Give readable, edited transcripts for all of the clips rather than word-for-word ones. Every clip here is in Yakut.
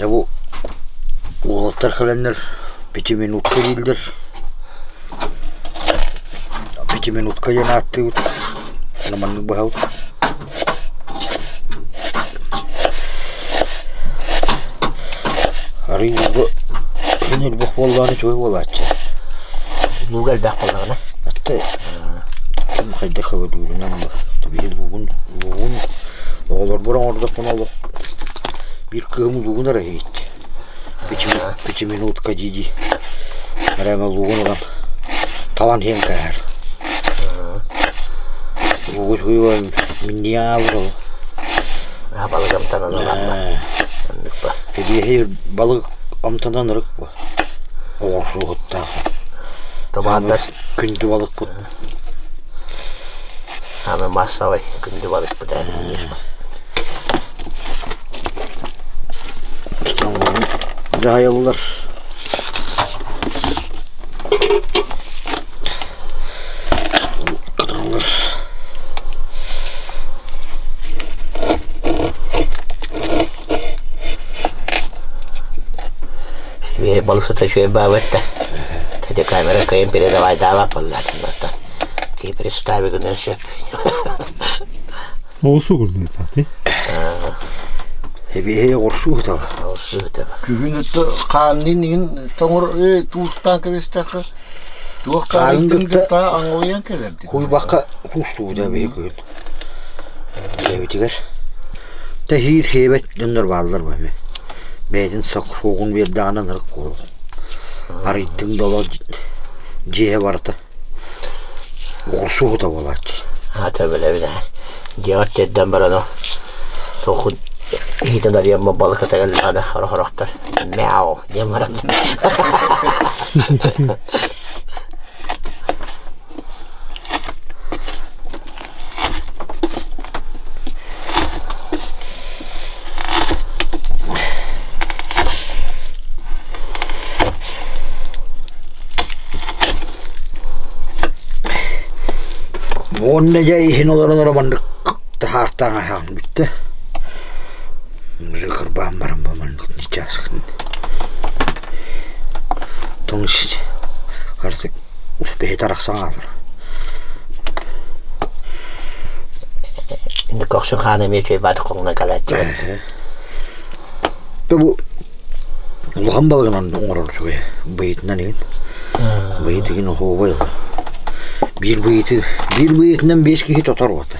Дьэ бу уолаттар кэлэннэр пятиминутка дииллэр. Пятиминутка диэн ааттыыбыт. Аны маннык быһабыт. Арый ууга син элбэх буоллаҕына үчүгэй буолааччы. Лууга элбэх буоллаҕына. Атта ким хайдах өбөдүүрүнэн ба. Биһи луугун луугун оҕолорбор оҥордохпуна олох биир кыһым луугун эрэ иһиттэ. Пятиминутка дии-дии эрэ луугун ылан талан иһэн кээһэр. Луугу үчүгэй минньийэн аалар ол. Балык амтанан ыланна. Оннук ба. Сибиэһэй балык амтанан ырык бу. Оҕурсууһуттаах. Томааннар. Күндү балыкпыт. Аны массовай күндү балыкпыт ээ. Дьаһайаллар. Кыталлар. Сибиэ балысыта үчүгэй баабыт да. Эти камера кыайан передавайдаабат буоллаатыннартан. Киһи представи гынан сөп. Оҕусу курдук Эбиэһэй оҕурсуу ытаба. Оҕурсуу ытаба. Күһүн өттө хаанныын иҥин тоҥор туустаан кэбистэххэ туох Хаанын кытта аҥылыйан кэлэр дии. Куйбахха туустуубута биһи күһүн. Дьиэбитигэр тэһиир хиэбэт дьоннор бааллар бу эмиэ. Бэйэтин суоҕун биэрдэҕинэ ынырык буолуо. Арыйдыҥ да олох дьиэһэ барыта оҕурсуу буолааччы. Аата билэбин ээ. Дьиэҕэр тиэрдэн баран суохун иһитин арыйан балык ата кэллэҕинэ орох-орохтор мяу диэн баран Уонна дьэ иһин олорон эрэ маннык таһаартаан аһаан бүттэ. Уже кырбаан баран бу маннык ничааскын. Тоҥ артык бэйэтэ арахсан хаалар. Көхсүн хаана эмиэ үчүгэй бааты хоҥнон кэлээччи. Бу улахан балыгынан оҥорор үчүгэй. Быйытынан игин. Быйыт игин оһуобай Биир быйыты биир быйытынан биэс киһи тотор уота.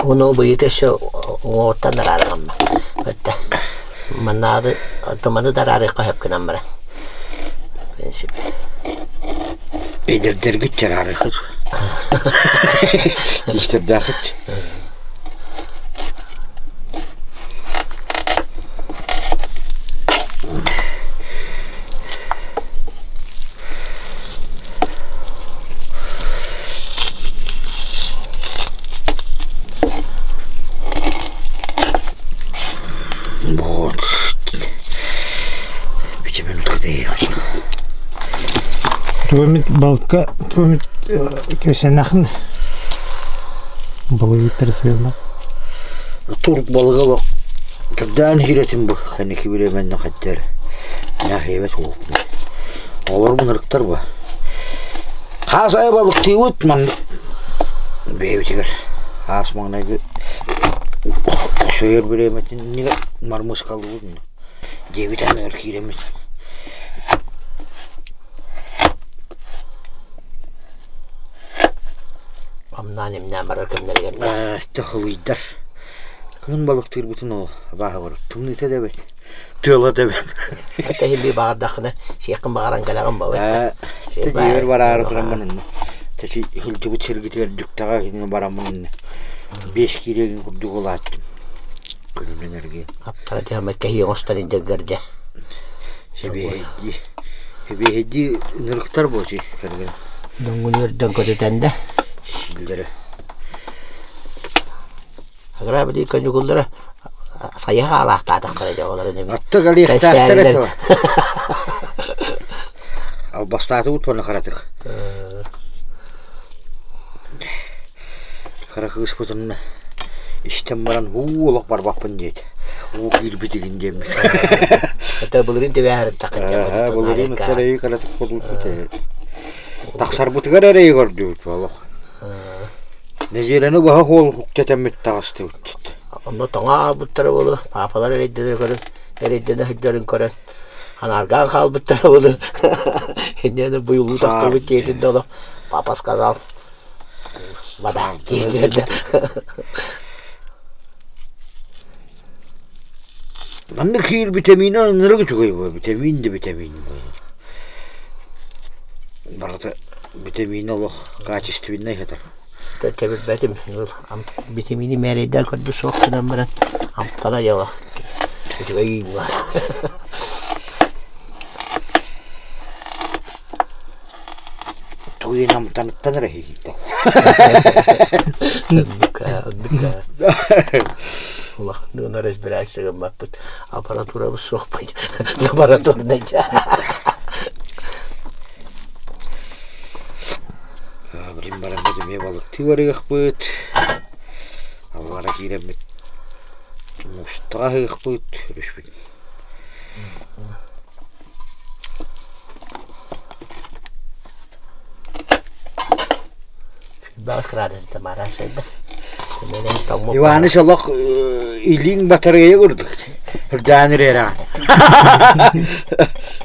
Ону быйыт өссө уҥуоҕуттан араарыҥамма. Өттө Маннаары туманы да араарыахха сөп гынан баран. В принципе. Эдэрдэргит чараарыхыт. Тиистэрдээхит. Вот. Пятиминутка доехали. Туомит балка, туомит кэсэнахын балыгыттар сыылла. Турк балыга бак түрдээн хиретин бу кэнники биременне хаттер. Нахебет уоппун. Олор бунырыктар бу. Хаас айа балыктыыбыт маннык бэйэбитигэр хаас маҥнайгы сөйөр бириэмэтин иннигэр мармыскалыыбыт дьиэбит анныгар киирэммит Амнаан-имнээн барар кэмнэригэр Тохолуйдар кыһын балыктыырбытын ол абааһы барар тымныыта да эбит тыала да эбит Тэһилии баҕардаххына сиэххин баҕаран кэлэҕин Ээ, дьиэбэр бараары тураммын онно тэси сылдьыбыт сиргитигэр дьүктэҕэ кинини бараммын онно биэс киилэгин курдук улааттым күнүнэн эргийэн Аптара түһэммэт кэһии оҥостон илдьэргэр дьэ Сэбиэһэйдии сэбиэһэйдии ынырыктар буолчу кэргэн Дьоҥҥун үөрдэн көтүтэн да сииллэрэ Агра били каникуллара сайыһа хаалаахтаатахтара дьэ олор ини Атта кэлиэхтээхтэр этэ. Албастаатыбыт уонна харатык. Хара кыыспытын Истэн баран уу олох барбаппын диэтэ. Уу киирбит игин диэммит. Это былырыын тэбээһэрин Былырыын эрэйи кэлэтик ходуутут Тахсарбытыгар эрэйи көрдүбүт олох. Нэдиэлэни быһа хуол үктэтэммит таҕыстыбыт. Онно тоҥо аалбыттара буолуо, паапалар эрэйдэнэ көрөн, эрэйдэнэ сылдьарын көрөн, анааргаан хаалбыттара буолуо. Инньэ быйылыы тахсыбыт диэтин да олох папа сказал вода диэн Маннык хиир витамина ынырык үчүгэй буо витамин да витамин барыта витамина олох качественнай сытар Тэбирбэтим витамини мээрэйдээн көрдө суох гынан баран амтана дьала үчүгэй буолар Тугуйун амтаныттан эрэ иһиитэ. Улахан разбираться гыммаппыт. Аппаратурабыт суох лабораторнай Билин бараммыт эмиэ балыктыы барыахпыт. Аллара киирэммит муустаҕа аһыахпыт, өрүспүт. Иваныч олох илииҥ батарыайа курдук үрдээн ириэрэҕин.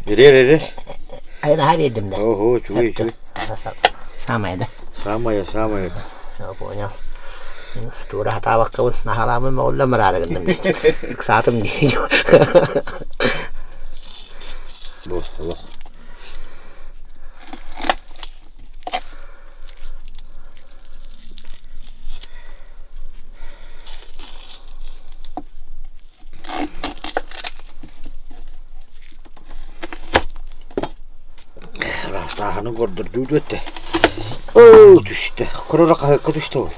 Ириэр ириэр. Айнаһар иэдим да. Ого, үчүгэй үчүгэй. Самое да. Самое, самое. Я понял. Тура хатаабаккабын наһаалаамын моҕулла мараары гынным ыксаатым дии. Бу олох. Ыраастааһыны көрдөрдүү түөттэ. Оо, түстэ. Корора хаһыакка түстэ ол.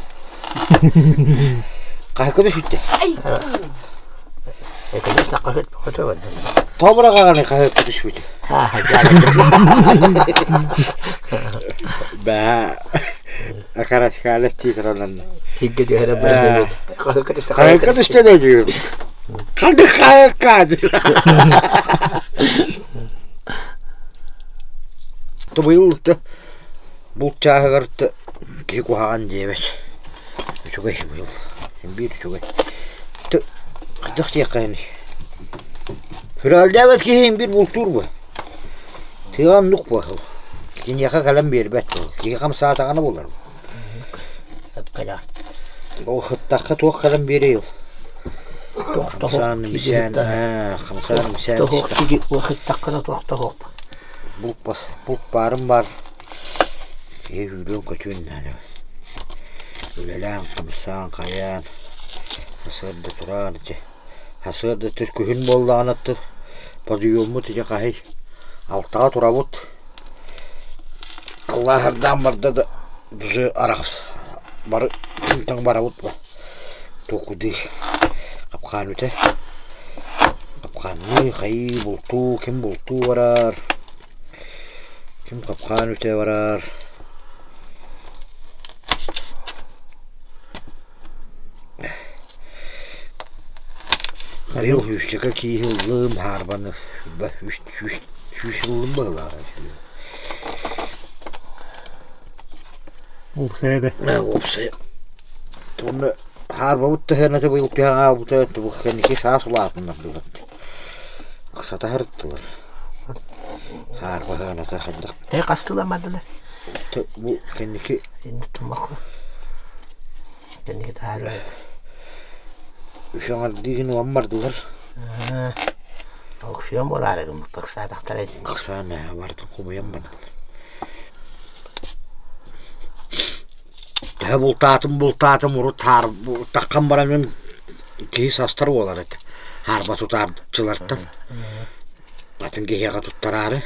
Хаһыакка түстэ. Конечно, хаһыат бөҕөтө Тоҕо гаҕаны хаһыакка түспүтэ. Баа акарашкаалат дии тураллар. Хигге түһэрэ бары хаһыакка түстэ. Хаһыакка түстэ да дьүүр. Ханнык хаһыакка Быйыл булт чааһыгар киһи куһаҕан диэбэт. Үчүгэй быйыл. Биир үчүгэй. Хайдах диэххэ Хүрээлдээбэт киһи биир бултуур буо. Тыаҕа оннук буо. Киниэхэ кэлэн биэрбэт буо. Киһи хамсаатаҕына булар. Ол сыттахха туох кэлэн биэриэй ол? Хамсаан имсээн, хамсаан имсээн Сыттаххына туох да суох. Булт баарын баар киһи сүүрүөн-көтүөн наада. Үлэлээн, хамсаан, хайаан, сарсыарда тураан ити сарсыарда күһүн буоллаҕына подъеммут ити хаһый алтаҕа турабыт. Аллааһырдаан барда да уже арахс бары күн барабыт Токудыы хапкаан үтэ хапкаанныы хайыы бултуу ким бултуу барар ким хапкаан үтэ барар Быйыл сүүсчэкэ кииһи ыллым хаарбаны сүүс ыллым быһыылаах Уопсайа да. Уопсайа. Уонна хаарбабыт да сыаната быйыл түһэн хаалбыта кэнники саас улаатыннардылар. Ыксата сырыттылар. Хаарба сыаната хайдах. Э хастыла мадылар? Бу кэнники Кэнники таһаарар. Үс аҥардыыгын уон бардылар. Аукцион буолаары гыммыт ыксаатахтара дии. Ыксаан барытын хомуйан бардылар. Төһө бултаатым бултаатым урут хаар таххан баран киһи састар буолар этэ. Хаарба тутааччылартан. Атын киһиэхэ туттараары.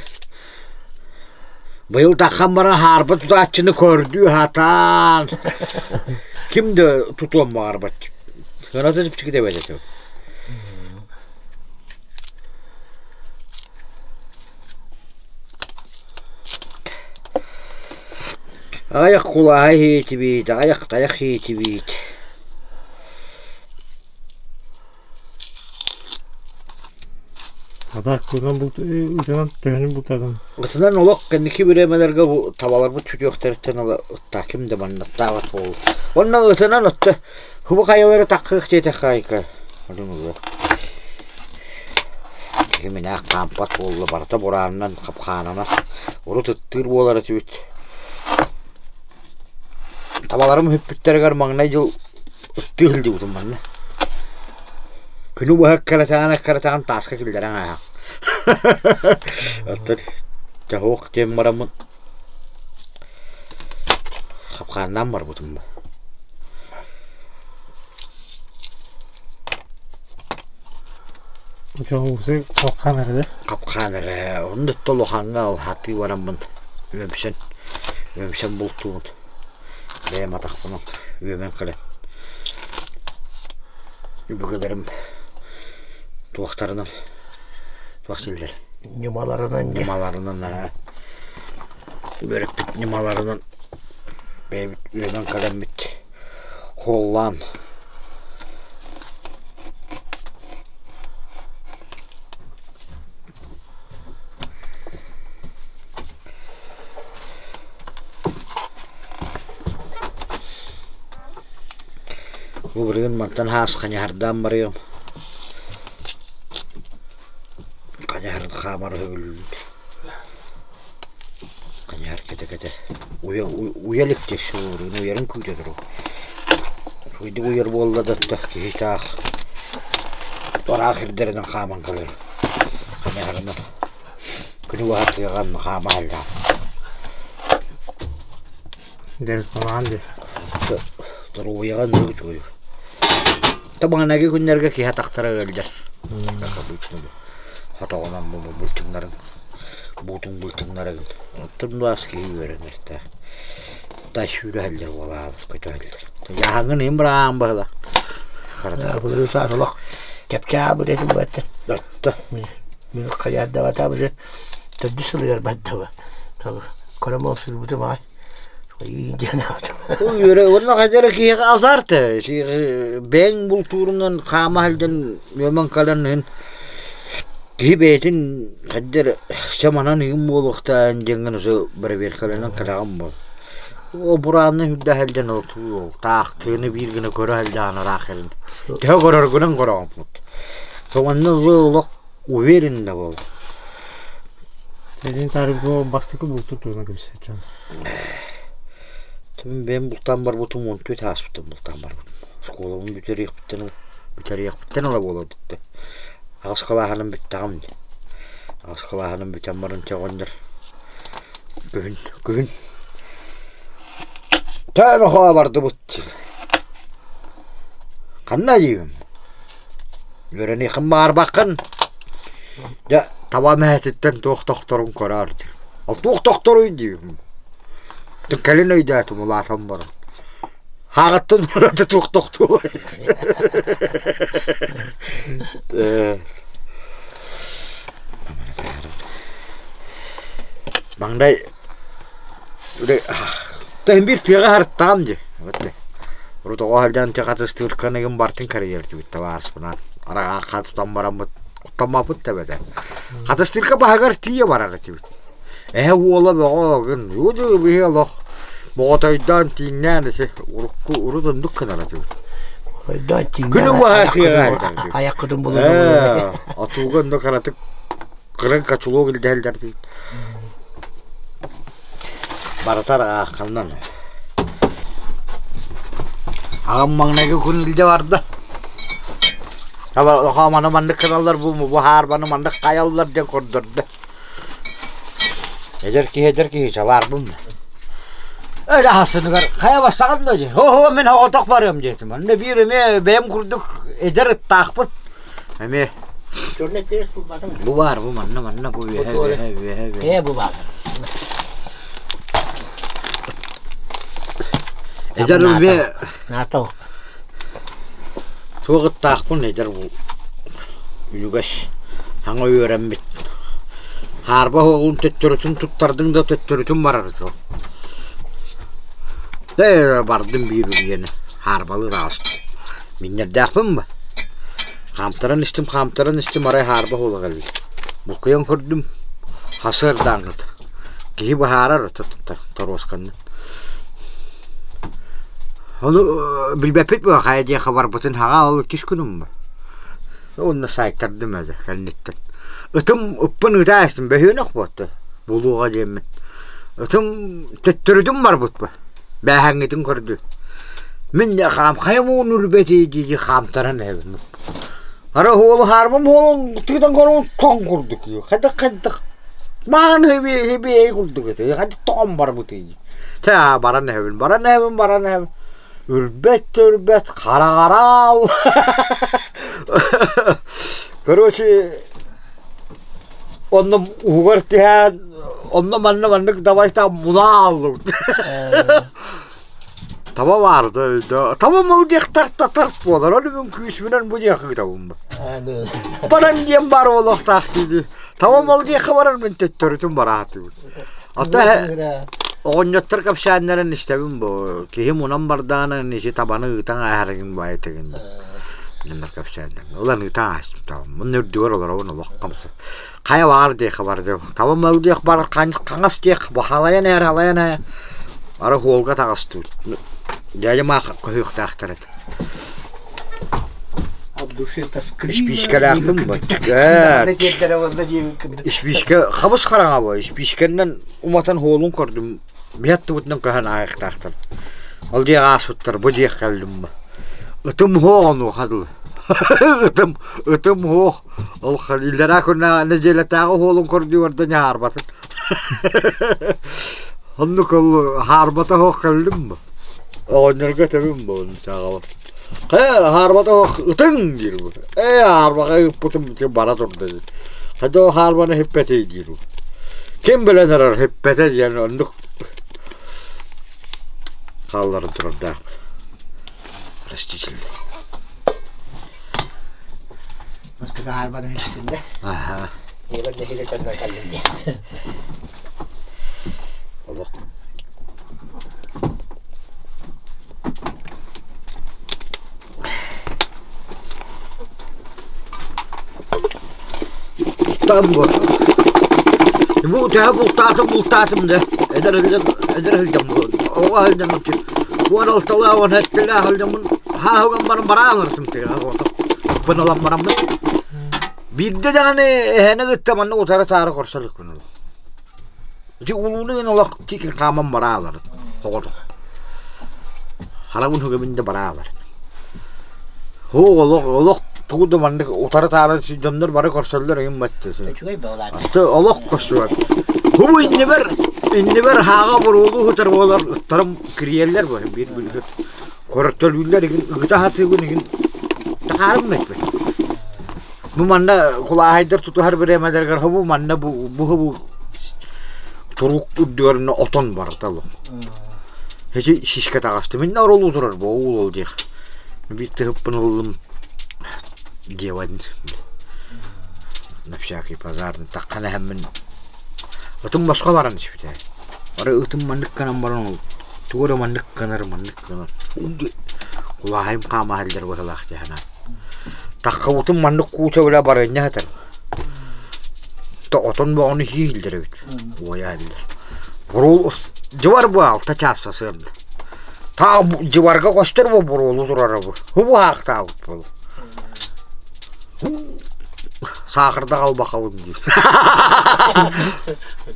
Быйыл таххан баран хаарба тутааччыны көрдүү сатаан ким да тутуон баҕарбат. Сыаната чэпчэки да эбит этэ. Аҕыйах кулааһы иһиитибит, аҕыйах тайах иһиитибит. А так ытынан булт ытынан төһөнү бултадым. Ытынан олох кэнники бириэмэлэргэ бу табаларбыт сүтүөхтэриттэн ыла ытта ким да манныктаабат буолла. Онно ытынан отто хубу хайалары таккыах диэтэххэ айка. Одун Киһи минээх хаампат буолла барыта бураанынан хапхаанана урут ыттыыр буолар этибит. Табаларым үһүппүттэригэр маҥнай дьыл ыттыы сылдьыбытым манна. Күнү быһа эккирэтээҕин эккирэтээҕин тааска киллэрэн ааһаҕын. Оттон чаһуох диэн бараммын хапхааннаан барбытым. Чоҕуусу хапхаан эрэ да? Хапхаан эрэ. Онно улахаҥҥа алһатыы бараммын үөмсэн үөмсэн бултуубун. Бэйэм атахпынан үөмэн кэлэн өбүгэлэрим туохтарынан туох дииллэр Ньымаларынан дьэ. Ньымаларынан аа үөрэппит ньымаларынан бэйэбит үөмэн кэлэммит холлаан Бу билигин мантан хаас ханьаһардаан барыам. Ханьаһарын хаамар үһүбүн. Ханьаһар кэтэ-кэтэ уйа уйа илик дьэ уйарын күүтэ турар. Үчүгэйдик уйар буолла да киһи таах ыраах ирдэринэн хааман кэлэр. Ханьаһарынан Күнү быһа тыаҕа хаама сылдьаҕын. Дьарыктанаҕын дии. Доруобуйаҕа оннук үчүгэй. Табаҥанаги күннэргэ киһи атахтара ыалдьар. Как обычно хотоҕунан былчыҥнарын буутун былчыҥнарын оттон баас киһи үөрэнэр да та сүүрэ сылдьар буолаҕын көтө сылдьар. Дьааһыҥҥын иһин быраҕаҕын быһыла. Харата. Былырыын саас олох чэпчээбит этим бэтэ. Отто. Мин хайаардабатаам уже төрдүс сылыгар бардаба. Көрөм сүүрбүтүм аҕай. Үөрэ уонна хайдара киһиэхэ азарт бэйэҥ бултуурунан хаама сылдьан үөмэн кэлэн иһин киһи бэйэтин хайдара сэманан иһин буолуохтаан диэҥҥин осы бэрэбиэркэлэнэн кэлэҕин буол. Ол бураанны үрдэ сылдьан ол таах тыаны биир гына көрө сылдьаҕын ыраах эрин. Төһө көрөргүнэн көрөҕүн. Сонно олох Уверен да буол. Сэтин таарыйбыт бастакы булту туһунан кэпсээччим. Мин бэйэм бултаан барбытым 14 ааспытым бултаан барбытым. Оскуолабын бүтэриэхпиттэн бүтэриэхпиттэн ыла буола бүттэ. Аҕыс кылааһынан бүттэҕим дии. Аҕыс кылааһынан бүтэн баран чоҕонньор күһүн күһүн Төөнөхөө бардыбыт. Ханна диибин? Үөрэниэххин баҕарбаккын. Дьэ, таба мэһэтиттэн туох тохторун көрөөр диир. Ол туох тохторуй диибин. Кэлин өйдөөтүм улаатан баран. Хааҕыттан ураты туох тохтуой. Маҥнай Тэһин биир тыаҕа аһарыттаҕым дии. Урут оҕо сылдьан хатыстыыркан ыгым бартын кэрийэртибит табаарыспынаан. Араҕаахха тутан бараммыт куттаммаппыт да эбэтэ. Хатыстыырка баһыгар тиийэ барар этибит. Эһэ уола бөҕө гын биһи олох моҕотойдоон тииҥнээн ити урукку урут оннук гынар этибит. Ойдоон тииҥнээн Күнү быһа тыаҕа сылдьар айаххытын булан Отууга онно кыратык кырын котелок илдьэллэр диит. Барыта аахханнан. Аҕам маҥнайгы күн илдьэ барда. Маны маннык кыналлар бу бу хаарбаны маннык хайаллар диэн көрдөрдө. Эдэр киһи эдэр киһи чалаарбын. Өлө аһасыныгар хайа бастаҕын да дии. О, мин оҕотох барыам диэтим. Онно биир эмиэ бэйэм курдук эдэр ыттаахпын. Эмиэ Черный перец булбатым. Бу баар, бу манна, манна, бу үөһэ, үөһэ, үөһэ, үөһэ. Ээ, бу баар. Эдэр эмиэ Наатал. Туох ыттаахпын эдэр бу үнүгэс саҥа үөрэммит. Хаарба уолун төттөрүтүн туттардыҥ да төттөрүтүн барар сыл. Дэ бардым биир үрүйэни хаарбалыыр аҕыстым. Миннэрдээхпин ба? Хаамтаран истим, хаамтаран истим, арай хаарба уола кэллэ. Буккуйан көрдүм, хасыардааҥҥыт. Киһи быһаарар торуосканнан. Ону билбэппит буо хайа диэхэ барбытын хаҕа ол иккис күнүм бу. Уонна саайтардым этэ кэнниттэн. Ытым ыппын ыытаа истим бөһүөнэх буолта булууга диэммин. Ытым төттөрүтүн барбыт бу. Бээһэҥҥитин көрдү. Мин хаам хайа муҥун үрбэтий дии хаамтаран эһэбин. Ара уолу хаарбам уолун тыытан көрөн тоҥ курдук. Хайдах хайдах маан хибиэ хибиэ курдук этэ. Хайдах тоҕон барбытый. Тэ баран эһэбин, баран эһэбин, баран эһэбин. Үрбэт да үрбэт, хараҕараал. Короче, онно уһугар түһээн, онно манна маннык давай там мунааллыбыт. Таба баарда өйдөө. Таба мыл диэх тарта тарт буолар. Ол бүгүн күүспүнэн бу диэх ыытабын. Баран диэн бар буолуохтаах дии. Таба мал диэххэ барар мин төттөрүтүн бараатыбын. Ата оҕонньоттор кэпсээннэрин истэбин бу. Киһи мунан бардаҕына иши табаны ыытан ааһарыгын баайтыгын. Дьоннор кэпсээннэр. Улан ыытан аастым табам. Мун үрдүгэр олоробун олох хамса. Хайа баар диэхэ бар диэх. Таба мал диэх бар хаҥас диэх бахалайан ээр алайан ээ. Ара хуолга таҕыстыбыт. Дядя маах көһүөхтээхтэр этэ. От души тоскливо. Испиискэлээхпин Испиискэ хабыс хараҥа бу. Испиискэннэн уматан хуолун көрдүм. Биһаттыбытынан көһөн аайыктаахтар. Ол диэх ааспыттар, бу диэх кэллим. Ытым хуох онуоха дылы. Ытым, ытым хуох. Ол иллэрээ күннээҕи нэдиэлэтээҕи уолун көрдүү барда ньаарбатын. Оннук ол хаарбата суох кэллим бу. Оҕонньорго этэбин бу ону чааҕабар. Хайа хаарбата суох ытыҥ диир бу. Ээ хаарбаҕа ыыппытым ити бара турда диир. Хайда ол хаарбаны хиппэтий диир бу. Ким билэн эрэр хиппэтэ диэн оннук хаалларан турардаахпыт. Простительно. Мастыга хаарбаны иһиссиннэ. Аха. Ийэбэр нэһиилэ төннөн кэллим дии. Олох. Там бу. Бу төһө бултаатым бултаатым да эдэр сылдьан эдэр сылдьан оҕо сылдьан уон алталаах уон сэттэлээх сылдьаммын хааһыган баран барааларсым бын ылан бараммын биирдэ даҕаны эһэни кытта манна утары-таары көрсө иликпин олох ити улууну гин олох тикин хааман бараалар оҕотох харабын хүгэбин да бараалар Һуу олох олох тугу да маннык утары-таары дьоннор бары көрсөллөр эҥин бачча. Үчүгэй баҕалаах. Олох көрсүбэт. Хубу иннибэр иннибэр хааҕа буруолуу сытар буолар ыттарым кириэллэр бу биир билгит. Көрөттөлүүллэр игин ыгыта сатыыбын игин тахаарым эппит. Бу манна кулааһайдар тутуһар бириэмэлэригэр хобу манна бу бу хобу турук үрдүгэр отон барда олох. Эти шишка таҕысты. Миннэ оролуу турар бу уол диэх. Биир тыһыппын ыллым диэбэн на всякий пожарный таххан эһэммин ытым босхо баран испитэ. Ары ытым маннык гынан баран ол тугу эрэ маннык гынар маннык гынар кулааһайым хаама иһэллэр быһыылаах дии санаан. Таххыбытым маннык кууча бile барыанньа сытар. Отон боҕону сииллэр эбит. Уойа иһэллэр. Буруул дьыбар бу алта чааса сыарда. Таа дьыбарга көстөр бу буруолу турара бу. Хубу хаахтаабыт буолу. Саахырда халбахабын диир.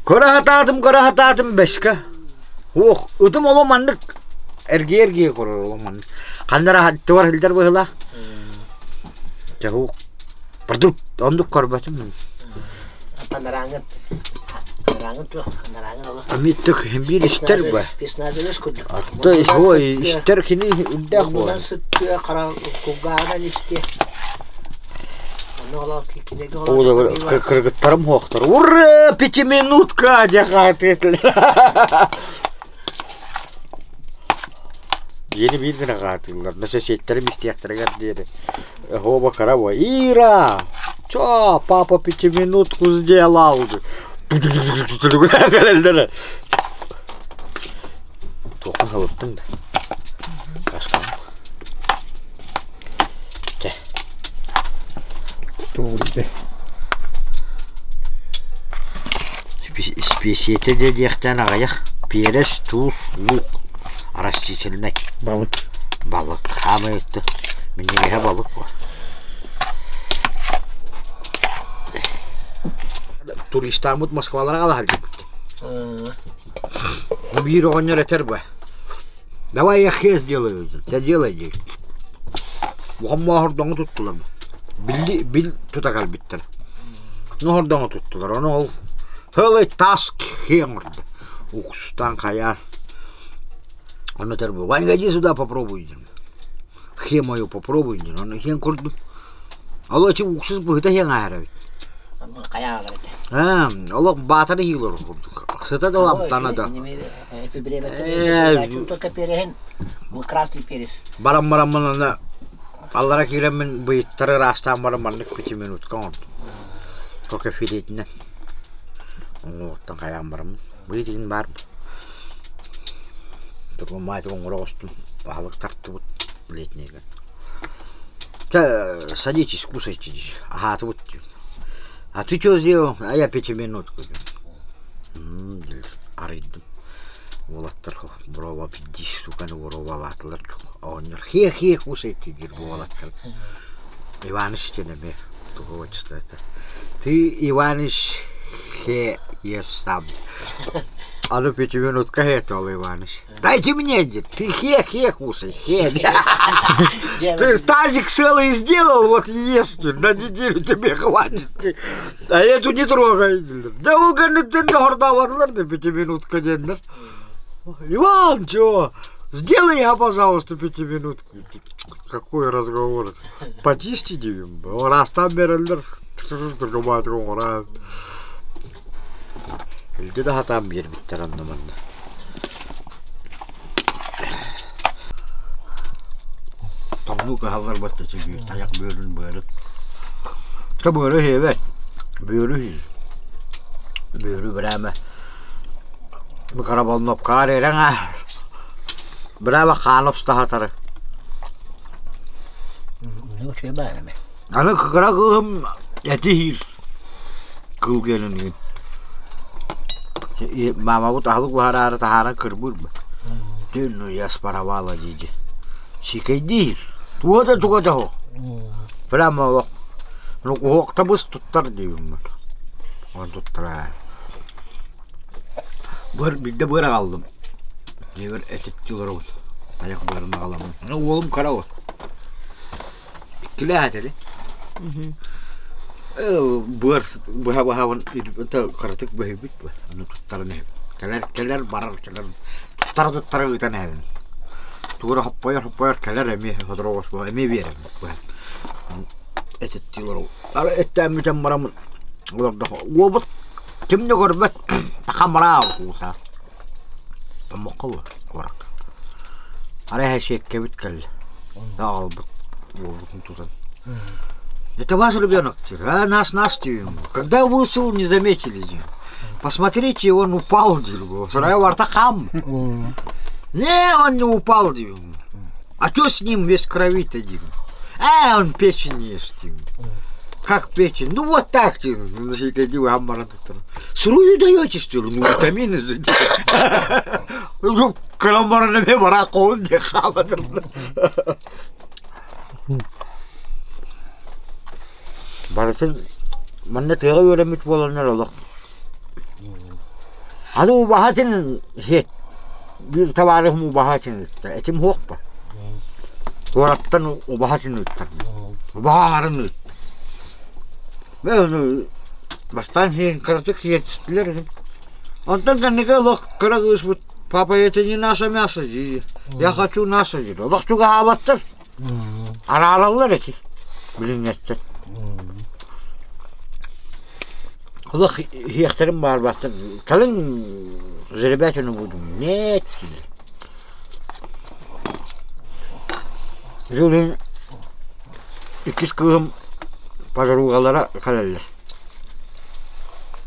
Көрө сатаатым, көрө сатаатым бэскэ. Уох, ытым оло маннык эргийэ-эргийэ көрөр оло маннык. Ханна эрэ тугар сылдьар быһыылаах. Дьэ, Продукт оннук көрбөтүм. Анараҥын анараҥын туох анараҥын олох Амиттык биир истэр ба. спецназовец курдук. Атта ой истэр кини үрдээх Мунан буолар. сыттыа хара кулгааҕынан истиэ. Онно олох кинигэ Ол кыргыттарым хуохтар. Ура, пятиминутка дьахаатытлар. Диэни биир гына хаатыыллар. На соседтэрим истиэхтэригэр диэри. Оба караво. Ира! Чё, папа пятиминутку сделал? Кэлэллэр. Туохха халыттым да. Кашкам. Чэ. Тугу Испиэсийэтэ да диэхтээн аҕыйах перец, туус, лук растительнай. Балык. Балык. Хаамай өттө минньигэһэ балык буо. Туристааммыт Москвалара аҕалаһар диэбит. Биир оҕонньор этэр бу. Давай я хе сделаю, ты делай диир. Мохоммооһордоҥу туттулар. Билли бил тута кэлбиттэр. Ноһордоҥу туттулар. Ону ол Хылый тас хе оҥордо. Уксустаан хайаар. Ону этэр бу Ванька, иди сюда попробуй диэн. Хе мою попробуй диэн. Ону хен курдук. Ол эчи уксус быһыта хен ааһар эбит. Хайаалар Олох баатары иһиилэр курдук. Сыта да ламтана да. Только переһин, красный перец. Баран бараммын аны аллара киирэммин быйыттары ыраастаан баран маннык пятиминутка оҥордум. Кока филетинэн. Оҥоруттан хайаан бараммын. Быйытын баар. Тургумаайты оҥоро оҕустум. Аһылык тартыбыт летнийгэ. Чэ, садитесь, кушайте. Аһаатыбыт. А ты что сделал? А я пятиминутку. Арыйдым. Уолаттар боруоба биирдии штуканы боруобалаатылар. Оҕонньор хиэ-хиэ кушайте диир уолаттар. Иваныч диэн эмиэ тугу отчество это. Ты Иваныч хе ешь сам. А ну пятиминутка это Иваныч. Дайте мне, ты хе-хе кушай, хе. Ты тазик целый сделал, вот ешь, на неделю тебе хватит. А эту не трогай. Да ол кэнниттэн да хордаабатылар да пятиминутка диэннэр. Иван, чё? Сделай я, пожалуйста, пятиминутку. Какой разговор? Почисти диибин. Ыраастаан биэрэллэр. Илдьи да сатаан биэрбиттэр онно манна. Тоҥнуу кыһаллар бачча биир тайах бүөрүн быарын. Чэ быары сиэбэт. Бүөрү сиир. Бүөрү брээмэ микроволновкаҕа эрэн ааһар. Брээмэ хаан обстаһатары. Аны кыра кыыһым эти сиир. Кыл кэлин игин. Маамабыт аһылык буһараары таһааран кырбыыр Дьэ, я спаровала дии Сикэйдиир. Туга да туга да суох. Прямо олох ну уһуохтабыс туттар диибин Он туттара. Быр биирдэ быар аҕаллым. Дьиэбэр этиттии олоробун. Тайах быарын аҕаламмын. Ну уолум кыра уол. Иккилээх этэ Быар быһа-быһабын кыратык бөһүйбүт ону туттаран иһэбин. Кэлэр кэлэр барар кэлэр туттара туттара ыытан иһэбин. Тугу эрэ хоппойор хоппойор кэлэр эмиэ сотору оҕус эмиэ биэрэбин быһан. Этиттии олоробун. Ары эттээн бүтэн бараммын олордохо уобут ким да көрбөт хамараа кууса. Томмокко буо куоракка. Арай сиэккэбит кэллэ. Аҕалбыт уолбутун тутан. Это ваш ребенок? А, наш, наш, Когда вышел, не заметили. Посмотрите, он упал. Сарай варта хам. Не, он не упал. А что с ним весь крови-то? А, он печень ест. Как печень? Ну вот так. Сырую даете, что ли? Ну, витамины же. Кыламараны бара коун де хаабатыр. Барытын манна тыаҕа үөрэммит буоланнар олох. Аны убаһатын сиэт биир табаарыһым убаһатын ыытта. Этим суох ба. Куораттан убаһатын ыыттар. Убаһа аҥарын ыытта. Мен ону бастаан сиэн кыратык сиэттилэр үһү. Онтон кэнники олох кыра кыыспыт папа это не наше мясо диир. Я хочу наше диир. Олох чугаһаабаттар. Араараллар эти билиҥҥэттэн. Олох иһиэхтэрин баарбаттар. Кэлин заребятину будем. Нет. Жулин иккис кыыһым подругалара кэлэллэр.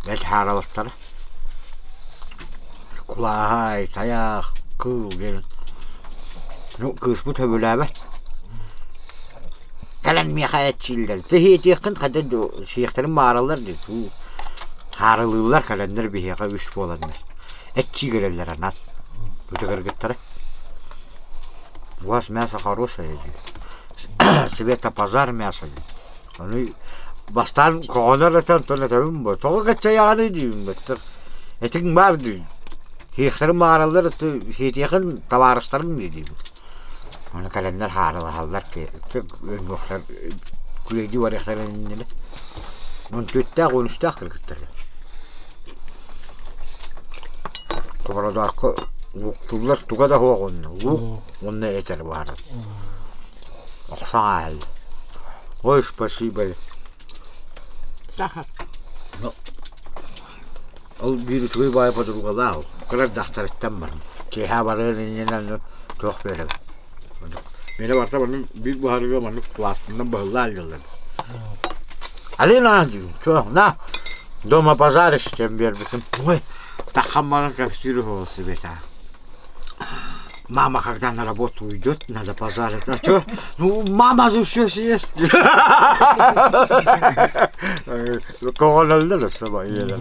Бэрт хаараластара. Кулааһай, тайах, кыыл диэн. Ну, кыыспыт сөбүлээбэт. Кэлэн миэхэ этчииллэр. Ты сиэтиэххин хата сиэхтэрин баараллар дии. Хаарылыыллар кэлэннэр биһиэхэ үс буоланнар. Эччии кэлэллэр анаан. Ити кыргыттара. У вас мясо хорошее диир. Света пожар мясо диир. Ону бастаан көҕөнөр этэ онтон этэбин бу тоҕо кэччэйэҕиний диибин бэттэр. Этиҥ баар диир. Сиэхтэрин баҕараллар сиэтиэхин табаарыстарым диибин. Ону кэлэннэр хаарылаһаллар өлүөхтэр күлэйдии барыахтарын иннинэ. Он түөттээх он үстээх кыргыттар. Хобородоокко лууктууллар туга да суох онно луук уонна этэр баара. Охсон ааһаллар. Ой, спасибо. Сахар. Ол биир үчүгэй баайы подругалаах, кыра дьахтарыттан баран, киэһэ барыан иннинэ туох биэрэбин. Миэнэ барыта маннык биир буһарыыга маннык пластынан быһыллаан илдьэллэр. Алина диибин, чуо, на, дома пожаришь диэн биэрбитим. Ой, таххан баран кэпсиир уһуо Света. Мама, когда на работу уйдет, надо пожарить. А что? Ну, мама же все съест. Көҕөлөллөр өссө ийэлэр.